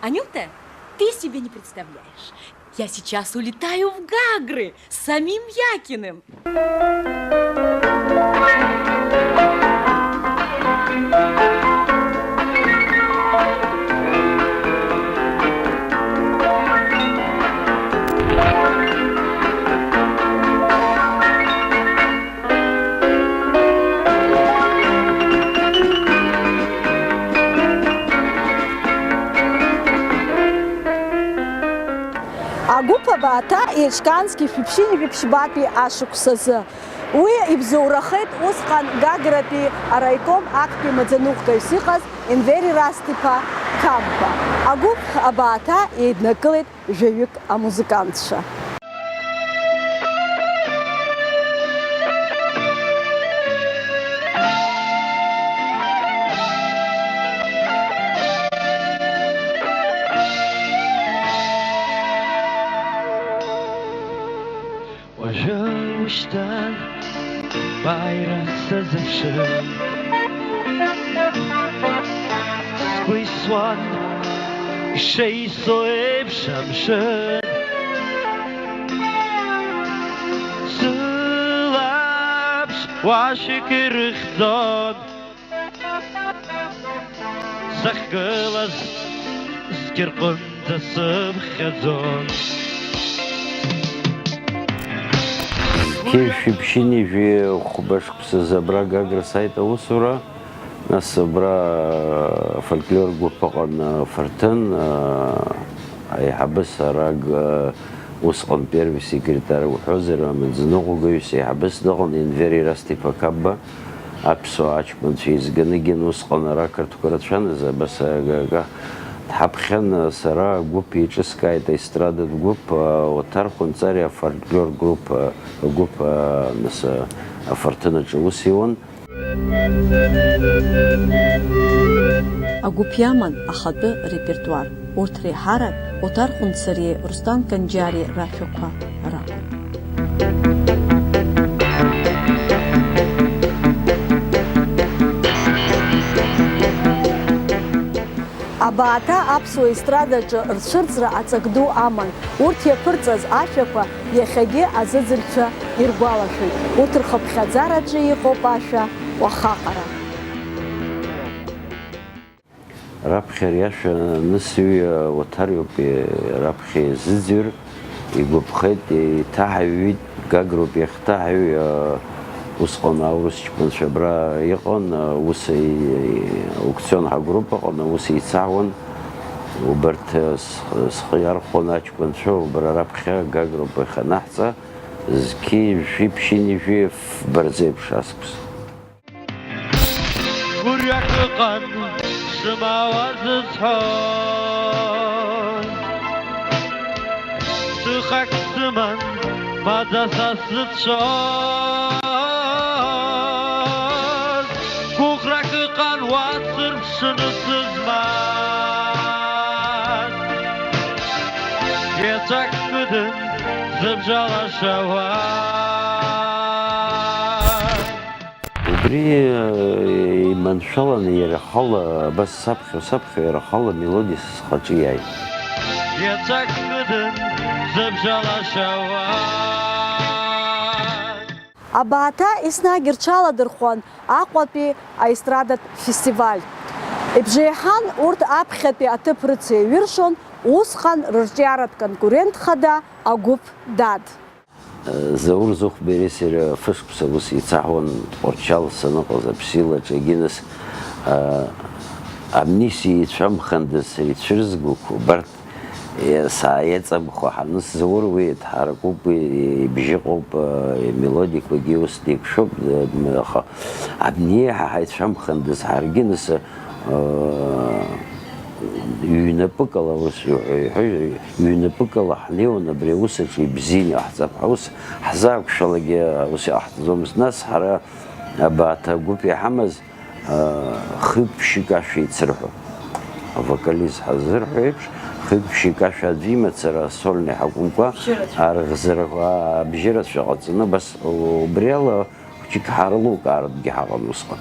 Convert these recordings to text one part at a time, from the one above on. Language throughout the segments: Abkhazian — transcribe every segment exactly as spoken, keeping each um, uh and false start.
Анюта, ты себе не представляешь. Я сейчас улетаю в Гагры с самим Якиным. Агәыԥ Абааҭа еиҿкаанзгьы шәиԥшьынҩажәи ԥшьбатәи ашықәсазы. Уи ибзоурахеит усҟан Гагратәи араиком актәи маӡаныҟәгаҩыс иҟаз Енвери Расҭ-иԥа Қапба. Агәыԥ Абааҭа еиднакылеит жәаҩык амузыкантцәа. Уажәы ушьҭан бааира сазыԥшын. Сгәы исуан ишеисо еиԥш амшын. Сылаԥш уашьак ирыхьӡон. Сахьгылаз зқьы рҟынӡа сыԥхьаӡон. Зқьи жәшәи ԥшьынҩажәи хәба шықәсазы абра Гагра сааит аусура. Нас абра афольклор гәыԥ ыҟан, афырҭын, аиҳабыс ара г-, усҟан первый секретарь уҳәозар, амаӡаныҟәгаҩыс аиҳабыс дыҟан, Енвери Расҭ-иԥа Қапба. Аԥсуаа аҷкәынцәа еизганы, егьин, усҟан ара ақырҭқәа рацәан азы, абас ага-, ага дҳаԥхьан, сара агәыԥ еиҿыскааит, аестрадатә гәыԥ, а, Оҭар Хәынҵариа афольклор группа, агәыԥ, а, нас, а, афырҭын аҿы аус иуан. Агәыԥ иаман ахатәы репертуар. Урҭ реиҳарак Оҭар Хәынҵариеи Русҭан Канџьариеи рашәақәа ракәын. Абааҭа аԥсуа естрадаҿы рцәырҵра аҵак ду аман. Урҭ иаԥырҵаз ашәақәа иахьагьы азыӡырҩцәа иргәалашәоит. Урҭ рхыԥхьаӡараҿы иҟоуп ашәа уахаҟара. Раԥхьа ари ашәа анысҩы, Оҭар иоуп, раԥхьа иазыӡырҩыр игәаԥхеит, еиҭаҳаҩит, Гагроуп иахьҭаҳаҩ, усҟан аурыс ҷкәынцәа абра иҟан, ус и-, аукцион ҳагруппа аҟны ус еицаҳуан, убарҭ, с-, схы иархәон аҷкәынцәа, убра раԥхьа Гагроуп иахьанаҳҵа, зқьи жәшәи ԥшьынҩажәи фба рзеиԥш аскәс. Гәырҩак ыҟан сымаауа зысҳәоз, ҵыхак сыман маӡа са сзыцәшәоз, гәыӷрак ыҟан уа сырԥшны сызмаз, еҵәак кыдын зыбжьалаша уа. Убри, э, иманшәаланы иара ахала, абас саԥхьо, саԥхьо, иара ахала амелодиа схаҿы иааит. Иаҵәак кыдын зыбжьалаша уа. Абааҭа еснагь рҽаладырхәуан Аҟәатәи аестрадатә фестиваль. Ибжеиҳан урҭ аԥхьатәи аҭыԥ рыцеиҩыршон усҟан рырҿиаратә конкурент хада агәыԥ Дад. Заур Зыхәбеи иареи сареи фышықәса ус еицаҳуан Тҟәарчал саныҟаз Аԥсилаҿы, егьи нас, а, Амнисиа ицәамхандаз сара ицәырызгақәа убарҭ, е, сааиеҵамхо ҳаныс Заур уи дҳаракуп, уи ибжьы ыҟоуп, а, имелодикагьы ус деиқәшәоуп, д-, д-, аха абни еиҳа ҳаицәамхандаз ҳаргьы нас, а, ҩнапыкала, ус иҳәо, иҳәо, ҩнапыкала ҳнеиуан абри аус аҿы ибзианы иҟаҳҵап ҳәа, ус ҳзаақәшәалагьы ус иҟаҳҵаӡомызт. Нас ҳара Абааҭа агәыԥ иҳамаз, а, хҩык-ԥшьҩык ашәа еицырҳәо. Авокалист ҳазырҳәо еиԥш, хҩык-ԥшьҩык ашәа аӡәы имацара асольный ҳакәымкәа, арӷзарақәа, абжьырацәа ҟаҵаны, абас убриала Хәыҷык ҳарылукаартәгьы ҳаҟан усҟан.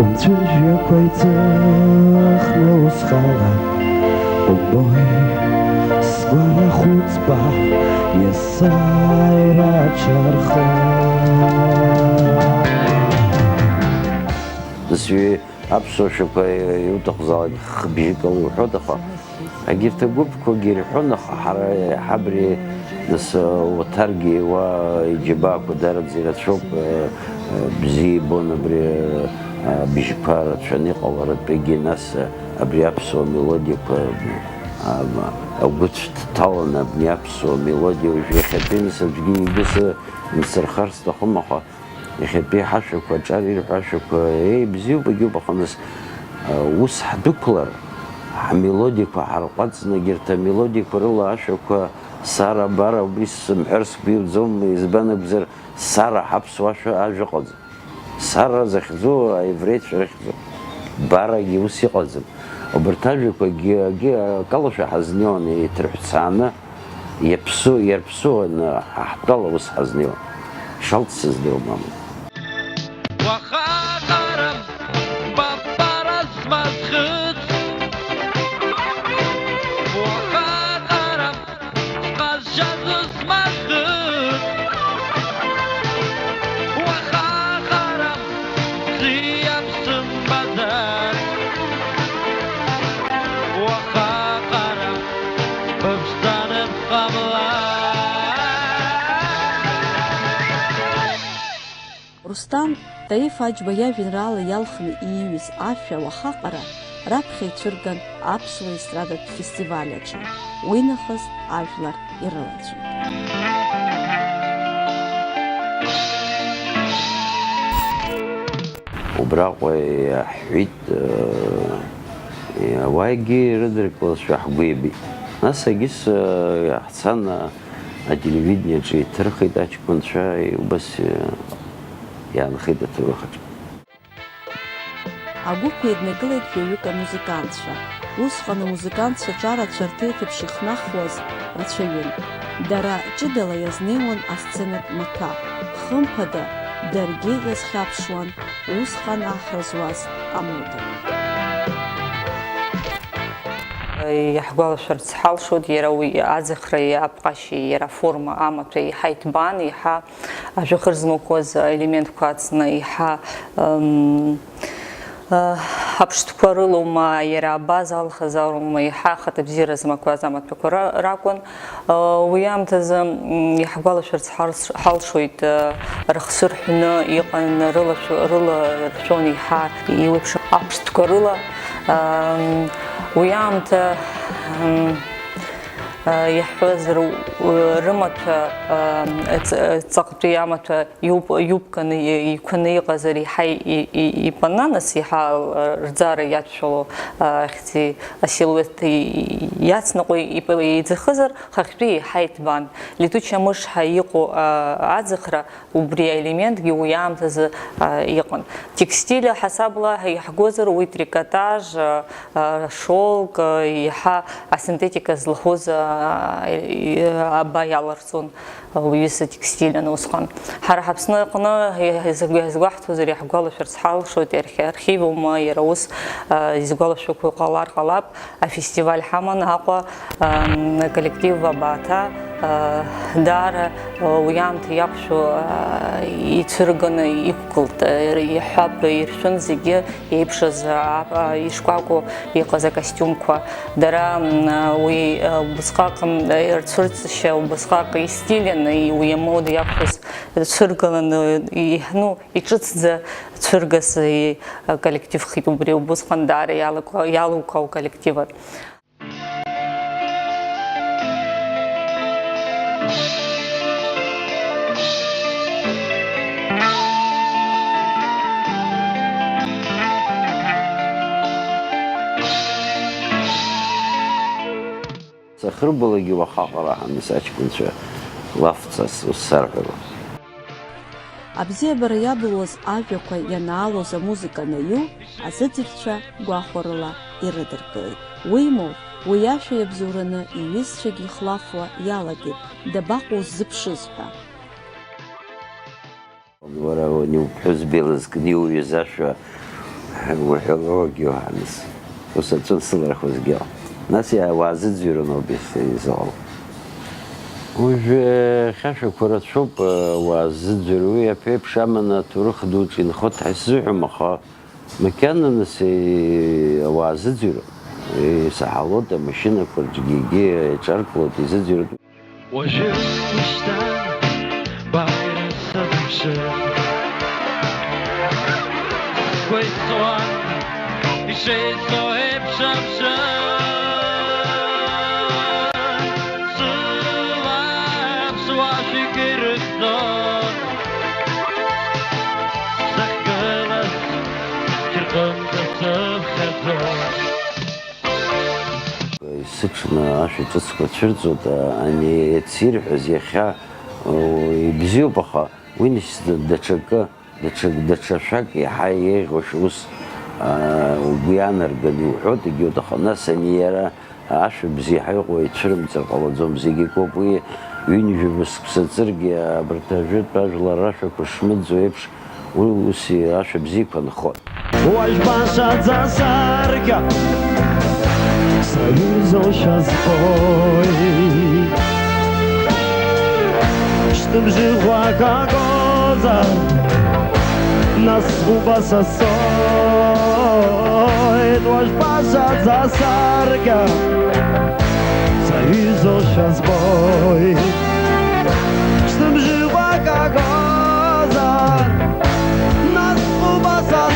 Умцәыжәҩақәа иҵыхны усҟала, умбои, сгәара хәыцба иасааира аҽарха. Зҩа аԥсуа шәақәа иуҭахзаалак хыбжьык ала иуҳәоит, аха егьырҭ агәыԥқәагьы ирҳәон, аха ҳара иаҳа абри, нас, уаҭаргьы уа иџьабаақәа даараӡа ирацәоуп, э, э, бзиа ибон абри, э, абжьқәа рацәаны иҟаларатәгьы, нас, э, абри аԥсуа мелодиақәа, э, агәыцә дҭаланы абни аԥсуа мелодиа уажә иахьатәи, нас, аӡәгьы игәы сы-, мсырхар сҭахым, аха Иахьатәи ҳашәақәа, аҿар ирҳәо ашәақәа, еи, бзиоуп, егьоуп, аха нас, ус ҳдәықәлар, ҳмелодиақәа ҳарҟәаҵны, егьырҭ амелодиақәа рыла ашәақәа сара, бара, убри сымҳәар сгәы иуӡом, избан акәзар, сара ҳаԥсуа ашәа, ажәа ыҟаӡам. Сара захьӡу аевреицәа рыхьӡуп. Барагьы ус иҟаӡам. Убарҭ ажәақәагьы акалашәа ҳазнеиуан еиҭырҳәцааны. Иаԥсу, иарԥсуаны ҳаҳтәала ус ҳазнеиуа, шалт сыздыруам амала. Уаха аҟара бабара смазхыҵ. Уаха аҟара сҟазшьа зысмазхыҵ. Уаха аҟара бзиа бсымбаӡац. Уаха аҟара быԥсҭанатә ҟамлац. Рустам Таиф Аџьба иажәеинраала иалхны ииҩыз ашәа уахаҟара раԥхьа ицәырган аԥсуа естрадатә фестиваль аҿы, уи нахыс ажәлар ирылаҵәеит. Убраҟа иаҳҳәеит, э, ауаагьы ирыдыркылазшәа ҳгәы иабеит. Нас егьыс, э, ҳцан, э, ателевидениеҿы иҭырхит аҷкәынцәа, убас, э, иаанхеит аҭоурых аҿы. Агәыԥ еиднакылеит жәаҩык амузыкантцәа. Усҟан амузыкантцәа ҿарацәа рҭеиҭыԥш ихнахуаз рацәаҩын. Дара ҷыдала иазнеиуан асценатә маҭәа. Хымԥада, даргьы иазхьаԥшуан усҟан аҳра зуаз амода. Иаҳгәалашәарц ҳалшоит, иара уи аӡахреи аԥҟашьеи иара аформа амаҭәа еиҳа иҭбаан, еиҳа ажәахыр змақәаз аелементқәа ацны, еиҳа, м, а, аԥштәқәа рылоума, иара абаза алхыз аума, еиҳа ахаҭабзиара змақәаз амаҭәақәа ра-, ракәын. Уи аамҭазы, м, иаҳгәалашәарц ҳалш-, ҳалшоит, э, рыхцәы рҳәны иҟан, рылашә-, рыла ршәон еиҳа еиуеиԥшым аԥштәқәа рыла. Ам, уи аамҭа, м, э, иаҳҳәозар, у-, рымаҭәа, ам, ҵ-, ҵаҟатәи амаҭәа Иуп-, иубканы и-, иқәаны иҟазар, еиҳа и-, и-, ипананас, еиҳа, э, рӡара иадшәало, э, ахьӡи асилуеҭ и-, и-, иацныҟәо ип-, иӡахызар, хыхьтәи еиҳа иҭбаан. Летучая мышь ҳәа иҟоу, э, аӡахра убри аелементгьы уи аамҭазы, э, иҟан. Текстиль ҳасабла иаҳгозар, уи трикотаж, э, э, шелк, э, еиҳа асинтетика злахәыз, э, и-, аба иаларҵон. Уҩыза текстиль анусҟан. Ҳара ҳаԥсны аҟны иазгәаҳҭозар, иаҳгәалашәарц ҳалшоит, иархи-, архив аума, иара ус, а, изгәалашәақәо ҟалар ҟалап, афестиваль ҳаман Аҟәа, ам, коллектив Абаҭа, а, даара, а, уи аамҭа иақәшәо, а, ицәырганы иқәгылт, а, иҳәап, иршәын зегьы, еиԥшыз, а, а, ишкәакәоу иҟаз акостиумқәа, дара, м, а, уи, а, убысҟак, м, рцәырҵышьа убысҟак истилианы, и-, уи амода иақәшәаз цәыргаланы, и-, ну, иҿыцӡа цәыргас, и-, а, коллективхеит убри убысҟан даара иалаква-, иалукаау коллективан. Сахьырбалакгьы уаха аҟара ҳамис аҷкәынцәа лафҵас ус сарҳәалон. Абзиабара иабылуаз ажәақәа ианаалоз амузыка анаиу, азыӡырҩцәа гәахәарыла ирыдыркылеит. Уимоу, уи ашәа иабзоураны иҩызцәагьы ихлафуа иалагеит, дабаҟоу ззыԥшыз ҳәа. Уара уани уԥҳәызба илызкны иуҩыз ашәа уҳәалогь, Иоҳаннес, ус аҵәы нсылархозгьы ыҟан. Нас иа-, уаазыӡырҩран ауп ис-, изыҟало. Уажәы хьашәақәа рацәоуп, уаазыӡырҩ, уи аԥеиԥш аманы аҭоурых дуҿы инхоит ҳәа исзыҳәом, аха макьана нас, е, уаазыӡырҩран. Исаҳалоит, амашьынақәа рҿгьы егьи еиҿарклоит, изыӡырҩуеит. Уажәы ушьҭа бааира сыдымшәан, сгәы иҵуан ишеисо еиԥш амшын, сылаԥш уашәик ирыхьӡон, сахьгылаз џьыргәынӡа сыԥхьаӡон. Сыҽны ашәа ҿыцқәа цәырҵуеит, ани еицирҳәаз иахьа, о, ибзиоуп, аха уи нахыс даҽакы, даҽа, даҽа шәак иаҳа еиӷьушәа ус, а, угәы иаанарганы иуҳәоит, егьиуеит, аха нас ани иара ашәа бзиа иаҳа иҟоу ицәырымҵыр ҟалаӡом, зегь акоуп, уи ҩынҩажәа шықәса ҵыргьы абарҭ ажәытә ажәлар рашәақәа шмыӡо еиԥш, Уи ус ашәа бзиақәа нхоит. Уажә башаӡа саркьа саҩызошәа збоит. Шҭыбжьы ӷәӷәак агозар, нас схәба сасоит. Уажә башаӡа саркьа саҩызошәа збоит. Шҭыбжьы ӷәӷәак агозар, нас схәба сасоит.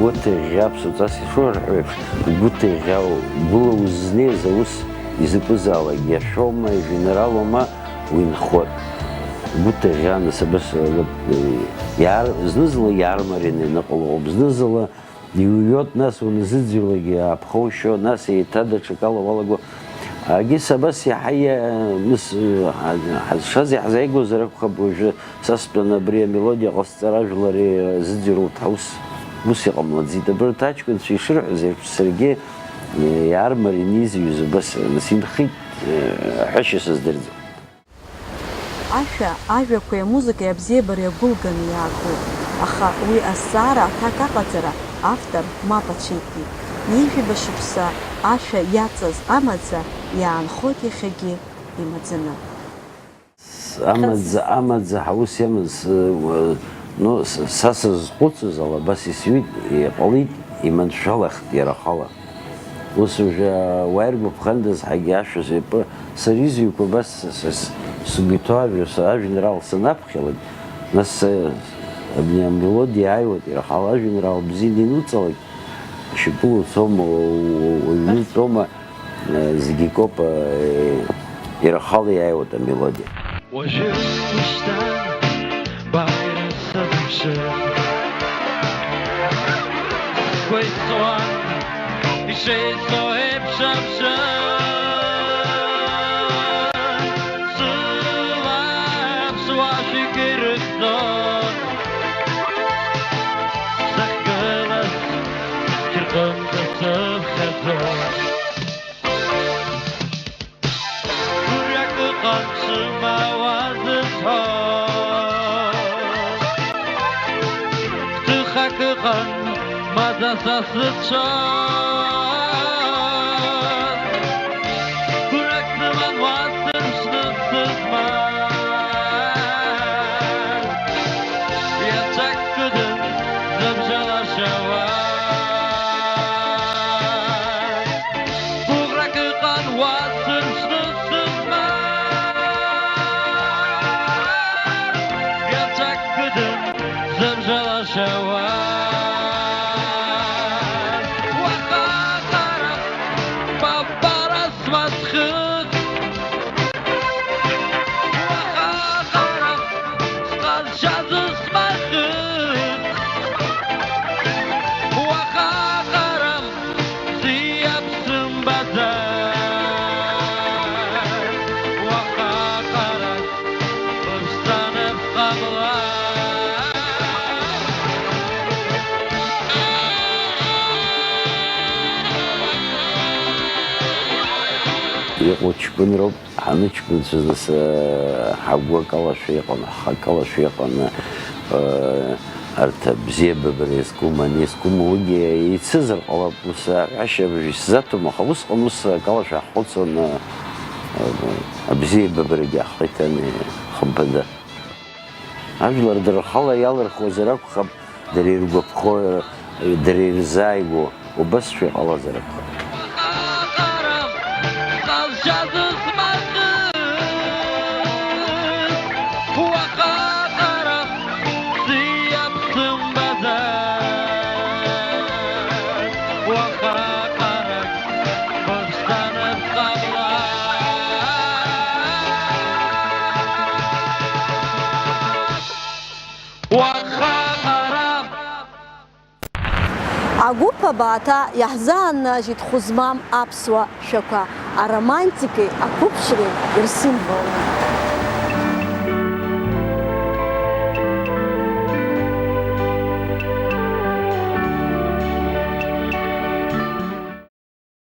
Угәы ҭыӷьӷьа, аԥсуаҵас ишырҳәо еиԥш, угәы ҭыӷьӷьа, гәыла узнеиз аус изакәызаалак, иашәоума, иженералума, уи нхоит. Угәы ҭыӷьӷьа, нас абас, э, иаар-, зны-зынла иаармарианы ианыҟало ыҟоуп, зны-зынла Иуҩуеит, нас уназыӡырҩлакгьы ааԥхоушьо, нас еиҭа даҽакала уалаго. Агьыс абас иаҳа иа-, мыс, ҳа-, ҳазшаз иаҳзааигәазар акәхап, уажәы са стәаны абри амелодиа ҟасҵара ажәлари зыӡырҩуеит ҳәа ус, ус иҟамлаӡеит. Абарҭ аҷкәынцәа ишырҳәаз еиԥш, саргьы, э, иаармарианы изҩыз убас, нас инхеит, э, ҳәашьа сыздырӡом. Ашәа, ажәақәеи амузыкеи абзиабареи агәылганы иаагоуп, аха уи азҵаара аҭак аҟаҵара автор мап ацәикит. Ҩажәижәаба шықәса ашәа иаҵаз амаӡа иаанхоит иахьагьы имаӡаны. Амаӡа, амаӡа ҳаус иамаз, э, ну, с-, са сазхәыцыз ала абас исҩит, иҟалеит, иманшәалахт иара ахала. Ус уажәы ауаа иргәаԥхандаз ҳагьашәа зеиԥы, сара изҩқәа абас с-, с-, сгәы иҭоу ажәа, с-, ажәеинраала санаԥхьалак, нас, э, абни амелодиа иааиуеит, ирахала ажәеинраала бзианы инуҵалак, шьапыла уцома, у-, у-, уҩны утәома, э, зегь акоуп, э, ирахала иааиуеит амелодиа. Уажәы ушьҭа бааира сыдымшәан, сгәы иҵуан ишеисо еиԥш амшын, сылаԥш уашәик ирыхьӡон, сахьгылаз џьыргәынӡа сыԥхьаӡон. Гәырҩак ыҟан сымаауа зысҳәо, гәҭыхак ыҟан маӡа са сзыцәшәоз. Гәырҩак сыман уа сымшны сызмаз, иацәак кыдын зыбжьалашьауа. Гәыӷрак ыҟан уа сымшны сызмаз, иацәак кыдын зыбжьалашьауа. Уаха аҟара папара смаҵхык, уаха аҟара сҟазшьа зысмаҳәыз, уаха аҟара бзиа бсымбаӡац, уаха аҟара быԥсҭанатә ҟамлац. Иҟоу ҷкәынроуп, ҳаныҷкәынцәаз, нас, ҳагәы акалашәа иҟан, ҳхы акалашәа иҟан, арҭ абзиабабара иазкума, ани иазкума, уигьы еицызар ҟалап, ус аҳәашьа исзаҭом, аха усҟан ус акалашәа ҳхәыцуан, абзиабабарагьы ҳхы иҭан, хымԥада. Ажәлар дара рхала иалырхуазар акәхап, дара иргәаԥхо, дара ирзааигәоу, убасшәа иҟалазар акәхап. Агәыԥ Абааҭа иаҳзааннажьит хәы змам аԥсуа шәақәа, аромантикеи ақәыԥшреи ирсимволны.